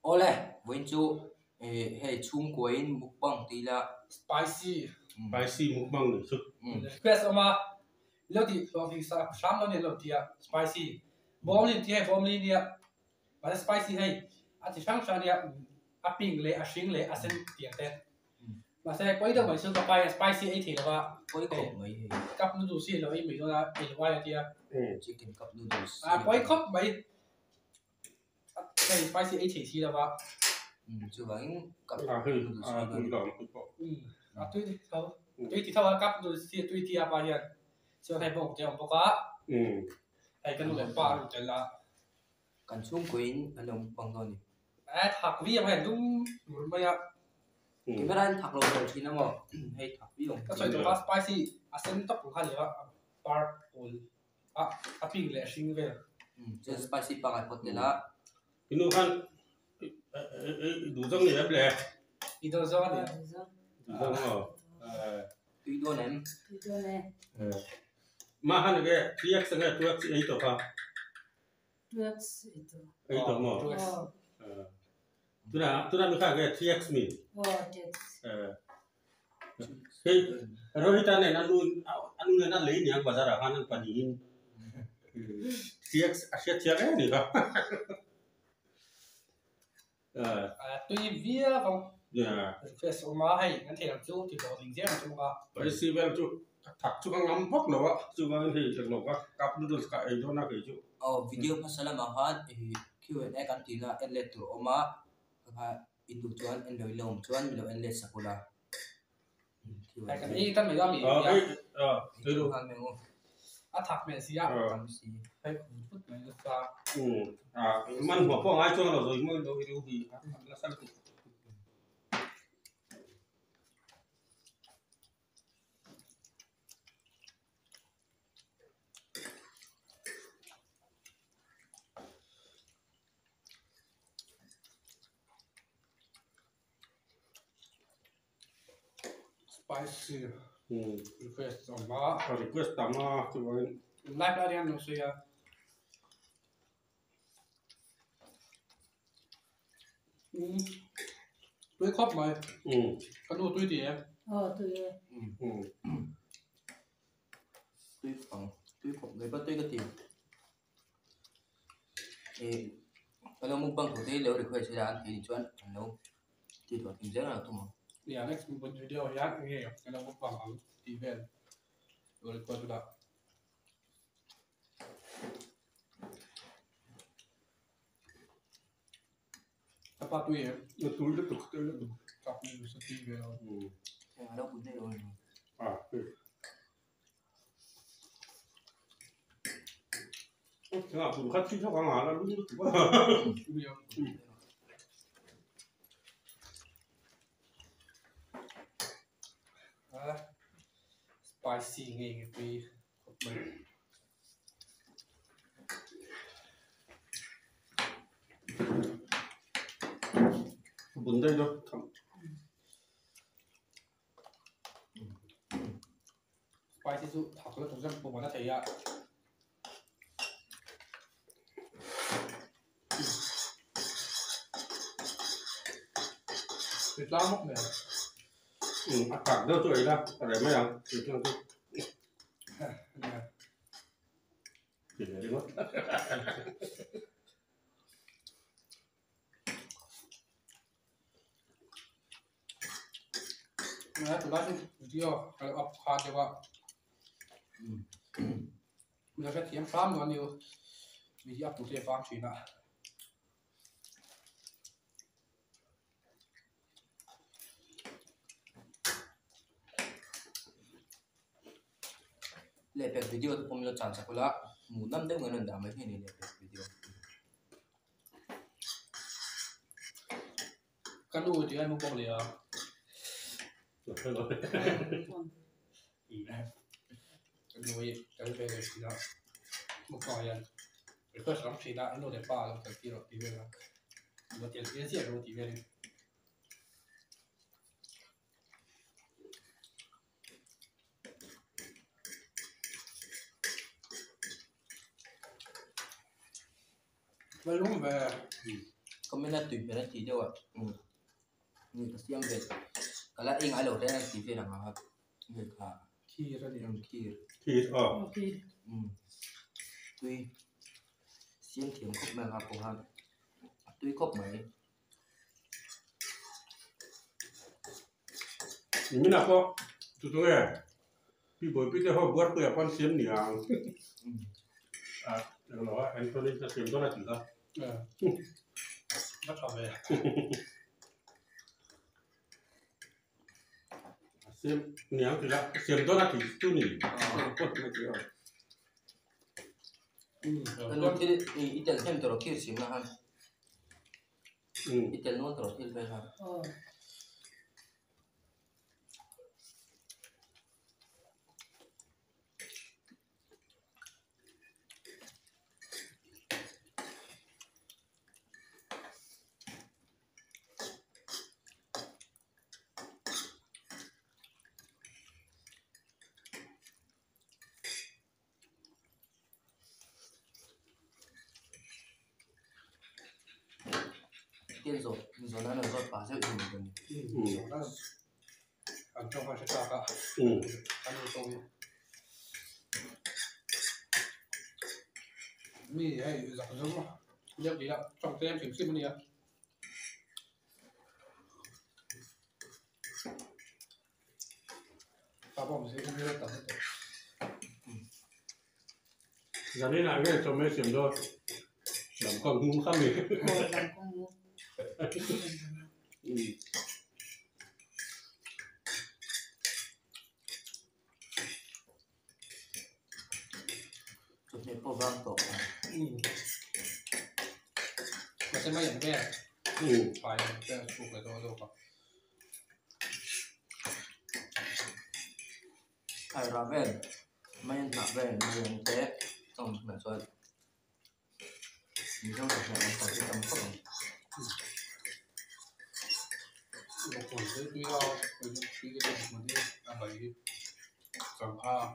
Awle, vawiin chu hei chhungkuain mukbang ti ila. Spicy. Spicy mukbang nih chu. Request awm a, ilo tih hlawhtling sa hram lo nia lo tia spicy. Bawmli an ti hei bawmli nia mahse spicy hei a chi hrang hrang nia a pink leh a hring leh a sen tiang te. Mahse pawi deuh mai chu ka pa hian spicy ei thei lo va. Pawi khawp mai hei. Cup noodles hi alo ei mai dawn a ei lo ai a tia. Chicken cup noodles. A pawi khawp mai. Hei spicy ei thei si lo va. Chuvangin cup A hei noodles a hi tui lo ang tui pawh. A tui tho tui ti tho a cup noodles hi a tui ti a pa hian chuan hei bawng te a awm bawk a. Hei ka nu leh pa an rawn tel a. Kan chhungkuain an lo mukbang dawn a ni. A thak viau hei an dum tur mai a. Camera in thak lo tawh thin a maw hei thak viau ang. Ka sawi tawh kha spicy a sen tawp ang kha a ni a purple a a pink leh a hring vel. Chuan spicy pangngai pawt tel a. I nu khan i duh zawng ni em le? I duh zawng a ni. Duh zawng maw? Tui dawn em? Tui dawn e. Mah khan enge 3x enge 2x i ei tawh kha? 2x ei tawh. Ei tawh maw? 2x. Tunah tunah mi kha enge 3x mi? Aw 3x. Hei Rohita nen a nu a nu nen a lei niang bazar ah khan an pahnihin 3x a hriat chiang em ni kha. Tui viau ang request awm a hei kan thei ang chu ti hlawh ding zel ang chu bawk a. Spicy vel chu ka thak chu ka ngam vak lo a chuvangin hei englo ka cup noodles ka ei dawn a kei chu. Aw video hmasa lamah khan Q and A kan tihna en let tur a awm a kha in duh chuan en lo ilo awm chuan milo en let sak ula. Hei kan ei tan mai a mi a thak hmel si a hei khum phut mai nasa. Man hmuah pawh a ngai chuang lo zawi mawi lo hi hi nasa lutuk. Spicy request awm a. Request tam a chuan. Live lai hian lo sawi a. Tui khawp mai. Ka nu tui ti em? Aw tui e. Tui ang tui khawp mai pawh tui ka ti. Ih ka lo mukbang tur te hi lo request ila an thei chuan an lo ti duah thim zel ang tum ang. Nia next video hian enge ka lo mukbang ang tih vel lo request ula. Ka pa tui em? Tui lutuk tui lutuk. Kap ni sa tui ve lo. Eng a lo put daih lo ni. Ah tui. Thingah pum khat thi thawk ang a la lum lutuk a. Spicy nge nge tui khawp mai. Bun daih lo tham. Spicy chu thak lutuk zet pawh a thei a. Tui tlang bawk nen. A tak deuh chu ei la a reh mai ang tui tlang chu. Ti leh ringawt. Ngai tunlai chu video ka lo up kha deuh a. Min lo hrethiam hram lo a ni u. Video up tur te vang thin a. Lehpek video te pawh min lo chan chak ula hmuh nam deuh nge an rawn dah mai hi a ni lehpek video. Ka nu tih a nu pawh leh a. Ka nu hi kan ve leh thin a mukbang hian request lam thin a nu leh pa lo kal tir rawh tih vel a lo tel tir chiah rawh tih velin. Lung ve. Comment a tui hmel a tih deuh a umm ni ka siam ve ka la ei ngai lo hle a tih vel ang a nge kha Khir a ni umm khir Khir aw. Umm tui siam thiam khawp mai ang a pawh khan a tui khawp mai. Nimin ah pawh chu chu nge Pi Bawipi te ho buarpui ah pawh an siam ni ang a englo a Anthony ka siam dawn a tih kha. A tha ve. A siam ni ang tih kha siam dawn a tih chu ni. Ka nu thil i tel hnem tur a khir siam na khan. I tel nual tawh thil vel kha. Tel zawh zawh nan a zawt pah zeuh zeuh mai a ni. An tawng a hre tak a, an lo tawng mi hei zak zum a lek leh a tawng tlem hrim hrim a nia. Zanin ah nge chawhmeh siam dawn lam kawng hmung kha mi. Chawhmeh pawh vang tawh a. Mahse mai ang ve. Pai ang te a chhuk leh dawn zawk a. Thairah vel mai an hnah vel mai ang te a awm hunah chuan Mizo chawhmeh an sawi hi tam khawp ang.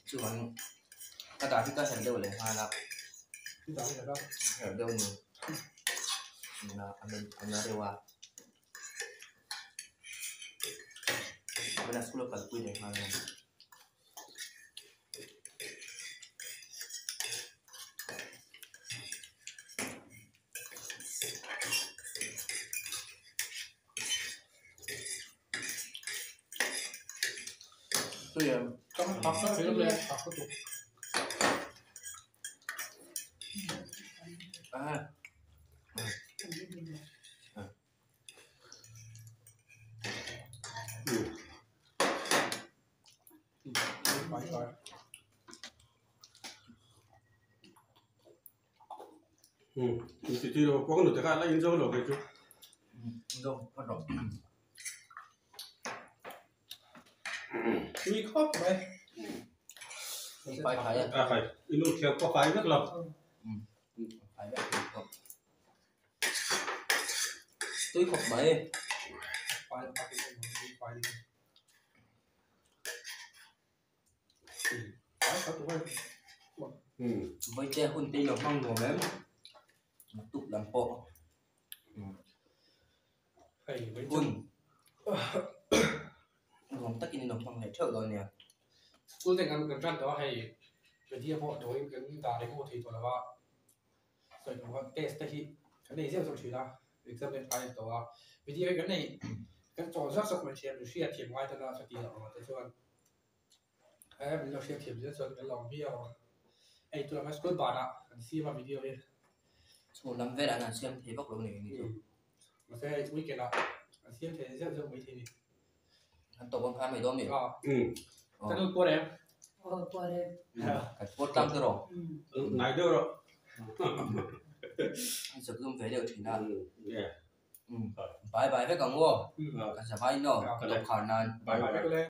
Chuan ka dah hi ka herh deuh leh nghal a herh deuh ni a na reuh a school a kalpui leh nghal a. Tui khawp mai. Fai fai a. A fai. I nu thiam pawh fai vek lo. Fai vek tui khawp. Tui khawp mai. Fai fai fai. Vawilte hun te i lo hmang nuam em? Naktuk lam pawh hun nuam takin i lo hmang leh theuh dawn nia. School te kan kan tan tawh a hei media pawh dawiin kan dah reng pawh thei tawh lo va sawi tur khan test te hi kan nei zeuh zeuh thin a exam te an tawh a media hi kan nei kan chawl zak zak mai thin a mihring a thiam ngai tana chuti loh ang te chuan. He min lo hriat thiam zel chuan kan lo awm viau ang. Hei tuna high school banah kan siam a video hi. Chhun lam velah an siam thei vak lo nei ni chu. Mahse hei weekend ah an siam thei zeuh zeuh mai thei ni. An tawp ang khan mai dawn mi? Ka nu puar em? Aw puar em. Kan puar tlang te rawh. Ngai deuh rawh. An zakzum ve deuh thin a. Bye bye vek ang aw. Kan zavai in aw. Tawp khar nan. Bye bye.